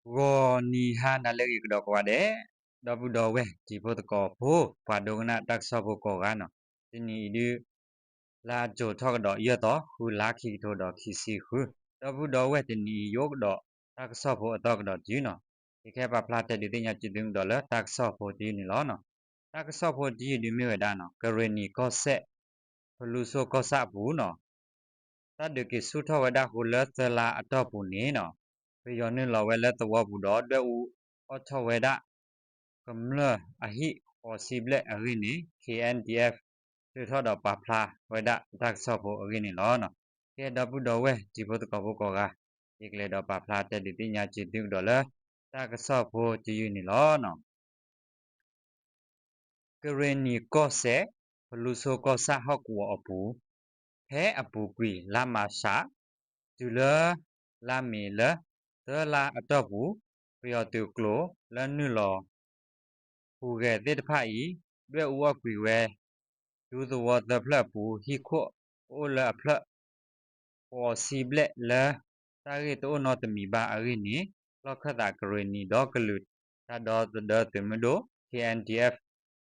ဂီၤနံၤဟါနၤလၢအဂ့ၤကဒီးကိးဂၤဒဲး, ဒီပုၢ်ဒီဝဲၢ်တံၤဖိသကိးဖိ ပှၤဒိကနၣ်တၢ်ကစီၣ်ဖိကိးဂၤန့ၣ်, တနံၤအံၤဒုး လါအကၠိၤထီၣ်ကဒီးယဲၢ်သီ ဃုလါခံကထိဒီးခံဆံဃု, ဒီပုၢ်ဒီဝဲၢ် တနံၤအံၤယအိၣ်ကဒီးတၢ်ကစီၣ်ဖိအသီကဒီးတယုၢ်န့ၣ်, ယကဟဲပာ်ဖျါတဲဒုးသ့ၣ်ညါက့ၤသုကဒီးလၢတၢ်ကစီၣ်ဖိတယုၢ်န့ၣ်လီၤ. တၢ်ကစီၣ်ဖိတယုၢ်ဒုးမ့ၢ်ဝဲဒၣ်န့ၣ်, ကရ့ၣ်နံၤကီၢ်စဲၣ် ဖလူစိကီၢ်ဆၣ်အပူၤန့ၣ် တၢ်ဒုးက့ၤဆူၣ်ထီၣ်ဝဲဒၣ်အဃိလၢသၢလါအတီၢ်ပူၤန့ၣ်န့ၣ်, ပယီၤနုာ်လီၤဝဲလၢသဝီပူၤဒီး ဒွဲၣ်အူအီၣ်ထီၣ်ဝဲဒၣ် ကမျၢၢ်အဟံၣ်ဃိးဆံဘျဲၣ်အဂ့ၢ်န့ၣ် K N D F ထုးထီၣ်ဒီးပာ်ဖျါဝဲဒၣ်တၢ်ကစီၣ်ဖိအဂ့ၢ်န့ၣ်လီၤ. ကဲ ဒီပုၢ်ဒီဝဲၢ်တံၤဖိသကိးဖိကိးဂၤ, ယကလဲၤဒီးပာ်ဖျါတဲဒုးသ့ၣ်ညါက့ၤသုကဒီးလၢ တၢ်ကစီၣ်ဖိတယုၢ်န့ၣ်လီၤ. ကရ့ၣ်နံၤကီၢ်စဲၣ် ဖလူစိကီၢ်ဆၣ်ဟီၣ်ကဝီၤအပူၤ, ဖဲအပူၤကွံာ်လါမၢ်ၡး တုၤလၢ လါမ့ၤလၢသၢလါအတီၢ်ပူၤ, ပယီၤသုးကျိၤလၢနုာ်လီၤ ဟူးဂဲၤသ့ၣ်တဖၣ်အံၤ ဒွဲၣ်အူအီၣ်ကွံာ်ဝဲ ဒူသဝီသၢဖျၢၣ်အပူၤ ဟံၣ်ခိၣ်အိၣ်လၢအဖျၢၣ် ဃိးဆံဘျဲၣ်လၢ တၢ်ဂ့ၢ်တအိၣ်နီတမံၤဘၣ်အဂ့ၢ်န့ၣ်, လီၢ်ခၢၣ်သးကရ့ၣ်နံၤဒီးကလုာ်တၢ်ဒီသဒၢသုးမုၢ်ဒိၣ် K N D F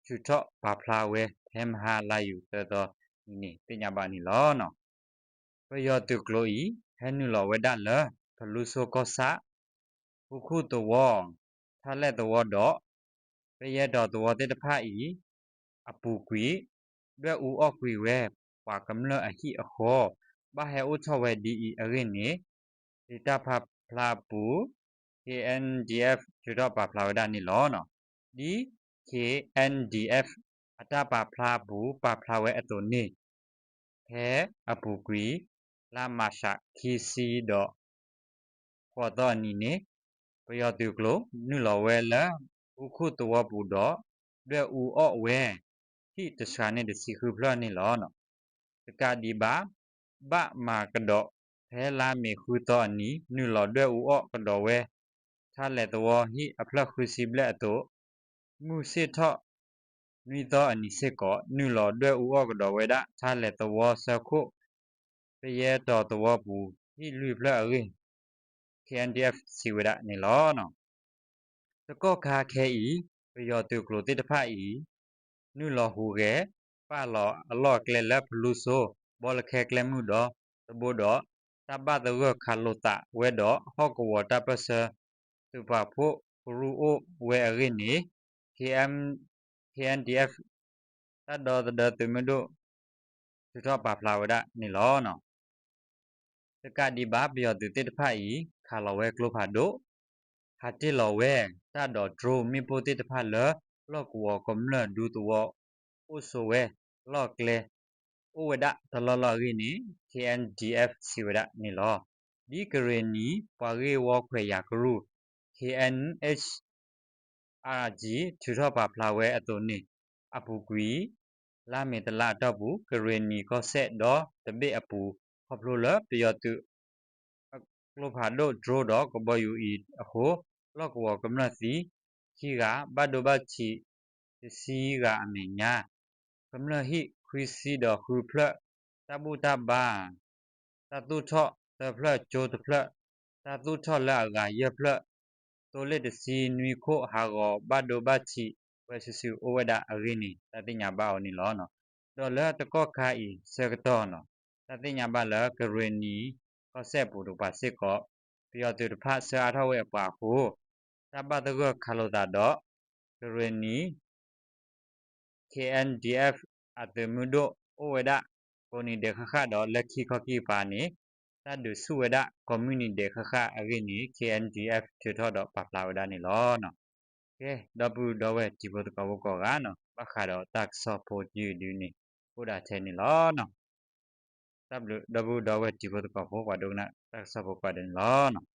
ထုးထီၣ်ပာ်ဖျါဝဲ ဖဲမဟါလါယူၤသၢသီနံၤန့ၣ် သ့ၣ်ညါဘၣ်န့ၣ်လီၤ. ပယီၤသုးကျိၤအံၤ ဟဲနုာ်လီၤဝဲဒၣ်လၢ ဖလူစိကီၢ်ဆၣ် အူခိၣ်သဝီ, ထးလဲၢ်သဝီဒီး ပယဲၢ်တီၤသဝီသ့ၣ်တဖၣ်အံၤ အပူၤကွံာ် ဒွဲၣ်အူအီၣ်ကွံာ်ဝဲ ပှၤကမျၢၢ်အဟံၣ်အဃိ, ဘၣ်ဟဲအိၣ်ထီၣ်ဝဲဒ်အံၤအဂ့ၢ်န့ၣ် ဒ်တၢ်ပာ်ဖျါအပူၤ K N D F ထုးထီၣ်ပာ်ဖျါဝဲဒၣ်န့ၣ်လီၤ. ဒ် K N D F အတၢ်ပာ်ဖျါအပူၤ ပာ်ဖျါဝဲအသိးန့ၣ် ဖဲအပူၤကွံာ် လါမၢ်ၡး ခံဆံဒီး ဃိးသီအနံၤန့ၣ်, ပယီၤသုးကျိၤနုာ်လီၤဝဲလၢ အူခိၣ်သဝီပူၤဒီး ဒွဲၣ်အူအီၣ်ဝဲ ဟံၣ်တဆှၤန့ၣ်တဆံဃုဖျၢၣ်န့ၣ်လီၤ. တကးဒံးဘၣ် ဘၣ်မၤကဒီး ဖဲလါမ့ၤဃုသီအနံၤ နုာ်လီၤဒွဲၣ်အူအီၣ်ကဒီးဝဲ ထးလဲၢ်သဝီဟံၣ်အဖျၢၣ်ဃုဆံဘျဲၣ်အသိး, မုၢ်ဆ့ၣ်ထီၣ်နွံသီအနံၤစ့ၢ်ကီး နုာ်လီၤဒွဲၣ်အူအီၣ်ကဒီးဝဲဒၣ် ထးလဲၢ်သဝီဆၢခိၣ် ပယဲၢ်တီၤသဝီပူၤ ဟံၣ်လွံၢ်ဖျၢၣ်အဂ့ၢ် K N D F စံးဝဲဒၣ်န့ၣ်လီၤ. တကီၢ်ခါခဲအံၤ ပယီၤသုးကျိၤသ့ၣ်တဖၣ်အံၤ နုာ်လီၤဟူးဂဲၤ ပာ်လီၤအလီၢ်အကျဲလၢဖလူစိ ဘီလၢခဲကျဲမုၢ်ဒီတဘိဒီး တၢ်ဘၣ်သဂၢၢ်ခးလိာ်သးဝဲဒီး ဟီၣ်ကဝီၤတၢ်ပၢၢ်ဆၢ သုးပာ်ဖှိၣ်ကရူၢ်အိၣ်ဝဲအဂ့ၢ်န့ၣ် K N, K N D F တၢ်ဒီသဒၢသုးမုၢ်ဒိၣ် ထုးထီၣ်ပာ်ဖျါဝဲဒၣ်န့ၣ်လီၤ. တကးဒံးဘၣ် ပယီၤသုးသ့ၣ်တဖၣ်အံၤ ခးလီၤဝဲကျိဖးဒိၣ်, ဟးတ့ၢ်လီၤဝဲ တၢ်ဒီး drone မ့ၣ်ပိၢ်သ့ၣ်တဖၣ်လၢ လီၢ်ကဝီၤကမျၢၢ်ဒူသဝီ အိၣ်ဆိးဝဲ လီၢ်ကျဲ အိၣ်ဝဲဒၣ်တလီၢ်လီၢ်အဂ့ၢ်န့ၣ် K N D F စံးဝဲဒၣ်န့ၣ်လီၤ. ဒ်ကရ့ၣ်နံၤ ပှၤဂ့ၢ်ဝီခွဲးယာ်ကရူၢ် K N H R G ထုးထီၣ်ပာ်ဖျါဝဲအသိးန့ၣ် အပူၤကွံာ် လါမ့ၤတလါအတီၢ်ပူၤ ကရ့ၣ်နံၤကီၢ်စဲၣ်ဒီတဘ့ၣ်အပူၤ ခီဖျိလၢပယီၤသုး အကျိဖးဒိၣ် drone ဒီးကဘီယူၤအံၤအဃိ လီၢ်ကဝီၤကမျၢၢ်သံ ခံဂၤ ဘၣ်ဒိဘၣ်ထံး တဆံဂၤအမဲာ်ညါ, ကမျၢၢ်ဟံၣ် ခွံဆံဒီးဃုဖျၢၣ်, တၢ်ဘူၣ်တၢ်ဘါ တၢ်သူၣ်ထီၣ်သၢဖျၢၣ် ကၠိတဖျၢၣ်, တၢ်သူၣ်ထီၣ်လၢအဂၤယဲၢ်ဖျၢၣ်, သိလ့ၣ်တဆံနွံခိၣ်ဟးဂီၤ ဘၣ်ဒိဘၣ်ထံး ဝဲစုာ်စုာ်အိၣ်ဝဲဒၣ်အဂ့ၢ်န့ၣ် တၢ်သ့ၣ်ညါဘၣ်အီၤန့ၣ်လီၤ. ဒီးလၢတကီၢ်ခါအံၤဆၢကတီၢ်န့ၣ် တၢ်သ့ၣ်ညါဘၣ်လၢကရ့ၣ်နံၤကီၢ်စဲၣ်ပူၤတကပၤစ့ၢ်ကီး ပယီၤသုးတဖၣ်ဆှၢအါထီၣ်ဝဲအပှၤအဃိ တၢ်ဘၣ်သဂၢၢ်ခးလိာ်သးဒီး ကရ့ၣ်နံၤ K N D F အသုးမုၢ်ဒိၣ်အိၣ်ဝဲဒၣ် ကိးနံၤဒဲးဃၣ်ဃၣ်ဒီး လၢခံခီခံကပၤန့ၣ် တၢ်ဒုးဆူၣ်ဝဲဒၣ်ကိးမုၢ်နံၤဒဲးဃၣ်ဃၣ်အဂ့ၢ်န့ၣ် K N D F ထုးထီၣ်ဒီးပာ်ဖျါဝဲဒၣ်န့ၣ်လီၤ. ကဲ ဒီပုၢ်ဒီဝဲၢ်တံၤဖိသကိးဖိကိးဂၤန့ၣ် ဘၣ်ဃးဒီးတၢ်ကစီၣ်ဖိတယုၢ်ဒုန့ၣ် အိၣ်ဒၣ်ထဲန့ၣ်လီၤ. တၢ်ဘျုး ဒီပုၢ်ဒီဝဲၢ်တံၤဖိသကိးဖိ ပှၤဒိကနၣ်တၢ်ကစီၣ်ဖိကိးဂၤဒဲးန့ၣ်လီၤ.